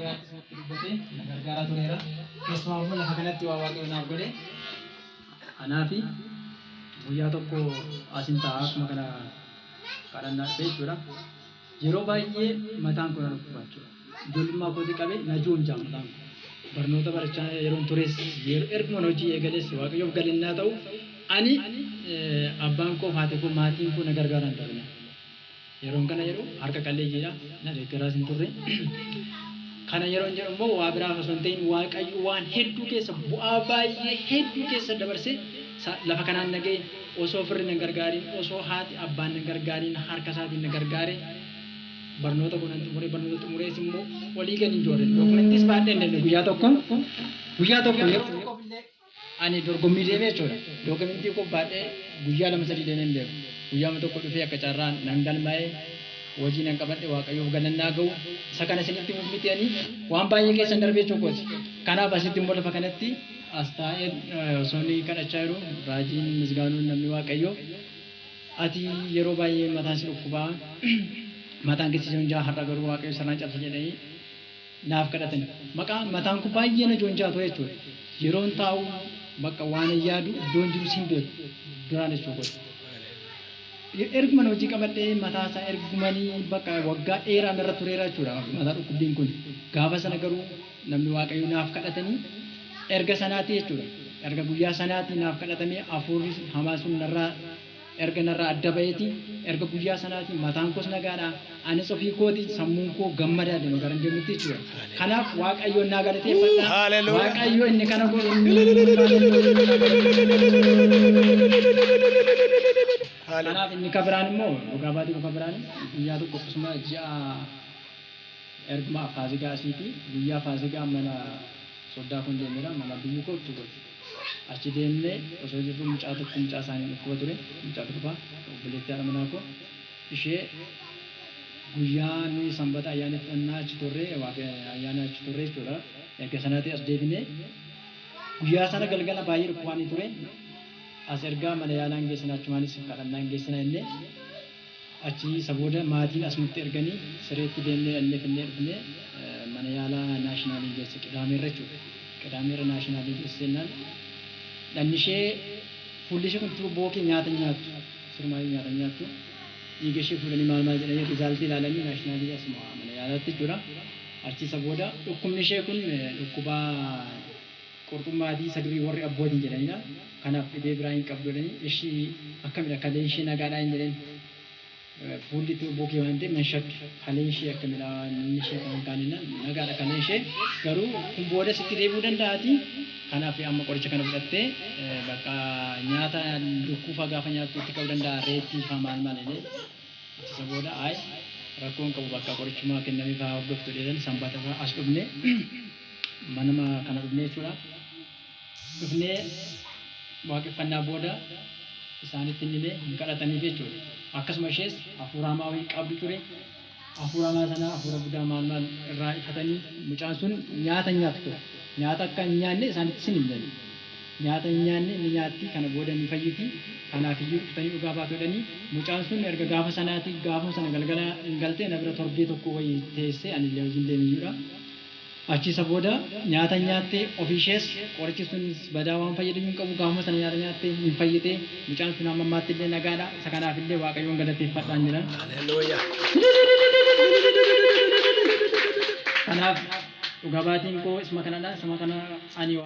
biraattis natti dubbatee na gargaaraa tureera. Keessumaa immoo lafa kanatti waa Waaqayyo naaf godhe. Anaafi guyyaa tokko asin taa'aa akkuma kana kadhannaa dhufe jechuudha. Yeroo baay'ee mataan koo na dhukkuba jechuudha. Ijoollummaa kootii qabee na joonja'a mataan koo. Barnoota barachaa yeroon tures yeroo erguma hojii eegales Waaqayyoof galannaa ta'u ani abbaan koo haati koo maatiin koo na gargaaran turre. Yeroon kana jedhu harka qalleeyyiidha na deeggaraas hin turre. Kana yeroon jedhu immoo waa biraaf osoo hin ta'in Waaqayyo waan hedduu keessa bu'aa baay'ee hedduu keessa dabarsee lafa kanaan na ga'e osoo firri na gargaariin osoo haati abbaan na gargaariin harka isaatiin na gargaare barnoota kunan xumuree barnoota xumurees immoo olii gadi hin joorre dookumentis baadhee hin deemne guyyaa tokko yeroo tokkoof illee ani dorgommii deemee jechuudha. Dookumentii koo baadhee guyyaa lama sadii deemee hin beeku. Guyyaama tokko dhufee akka carraa nan galmaa'ee hojii nan qabadhe Waaqayyoof galannaa ga'u. Isa kana isinitti himuuf miti ani waan baay'ee keessan darbee jechuudha. Kanaaf asitti immoo lafa kanatti as taa'ee osoo inni kadhachaa jiru raajiin Misgaanuun namni Waaqayyoo ati yeroo baay'ee mataan si dhukkubaa mataan keessi joonjaa har'a garuu Waaqayyo sirnaan cabsa jedhanii naaf kadhatan. Maqaa mataan kun baay'ee na joonjaa ture jechuudha. Yeroon taa'u bakka waan hin yaadu iddoon jiru sin beeku duraan jechuudha. Erguma hojii qabadhee mataa isaa ergumanii bakka waggaa dheeraa narra tureera jechuudha mataa dhukkubbiin kun. Gaafa sana garuu namni Waaqayyo naaf kadhatanii erga sanaati jechuudha. Erga guyyaa sanaati naaf kadhatamee hafuurri hamaa sun narraa erga narraa adda ba'eeti erga guyyaa sanaati mataan koos nagaadha. Anis ofii kooti sammuun koo gammadaa deema gara deemutti jechuudha. Kanaaf Waaqayyoon naa galateeffadha. Hallelujah. Waaqayyo inni kana godhu. Kanaaf inni ka biraan immoo dhugaa baatii ka biraan guyyaa tokko akkasuma ji'a erguma Faasigaa asiiti guyyaa Faasigaa mana soddaa kun deemeera mana biyyi koo jechuudha. Achi deemnee osoo jirru mucaa tokko mucaa isaanii dhukkuba ture mucaa durbaa obboleettii haadha manaa koo ishee guyyaa nuyi sanbata ayyaana fudhannaa achi turre ayyaana achi turre jechuudha. Erga sanaatii as deebinee guyyaa sana galgala baay'ee dhukkubaanii ture. As ergaa mana yaalaan geessina achumaanis kadhannaan geessina jennee achi isa booda maatiin as nutti erganii sireetti deemnee dhannee finnee dhufnee mana yaalaa naashinaalii geesse qidaameerra jechuudha. Qidaameerra naashinaalii geesse jennaan dhanni ishee fuulli ishee kun turuu bookee nyaata nyaattu sirmaayyuu nyaata nyaattu dhiiga ishee fuudhanii maal maal jedhanii rizaaltii ilaalanii naashinaalii asuma mana yaalaatti jechuudha. Achi isa booda dhukkubni ishee kun dhukkuba qurxummaatii isa durii warri abbootiin jedhanidha. Kanaaf dhibee biraa hin qabdu jedhanii ishii akkamidha kaleen ishee nagaadhaa hin jedheen. Fuulli itti bookee waan ta'eef nan shakke kaleen ishee akkamidha namni ishee kan hin taane nagaadha kaleen ishee garuu kun booda sitti deebi'uu danda'aati. Kanaaf amma qoricha kana fudhattee bakka nyaata lukkuufaa gaafa nyaattu itti ka'uu danda'a reettii faa maal maal jedhee isa booda ayi rakkoon qabu bakka qorichumaa kennamee faa hordoftu jedhan sanbata faa as dhufne manama kana dhufne jechuudha. Dhufnee waaqeffannaa booda isaanitti himee hin kadhataniif jechuudha. Akkasuma ishees hafuura hamaa wayii qabdu ture. Hafuura hamaa sana hafuura guddaa maal maal irraa ifatanii mucaan sun nyaata nyaatu ture. Nyaata akka hin nyaanne isaanitti sin himani. Nyaata hin nyaanne ni nyaatti kana booda ni fayyiti. Kanaaf iyyuu dhuftanii dhugaa baatu jedhanii mucaan sun erga gaafa sanaati gaafa sana galgala hin galtee na bira torbee tokko wayii teessee ani illee hojiin deemiyyuudha. Achi isa booda nyaata nyaattee ofii ishees qorichi sun badaa waan fayyadu hin qabu gaafuma sana nyaata nyaattee hin fayyite mucaan sun hamma ammaatti illee nagaadha isa kanaaf illee Waaqayyoon galateeffadhaan jedhan. Hallelujah. Kanaaf dhugaa baatiin koo isuma kanadha isuma kana ani.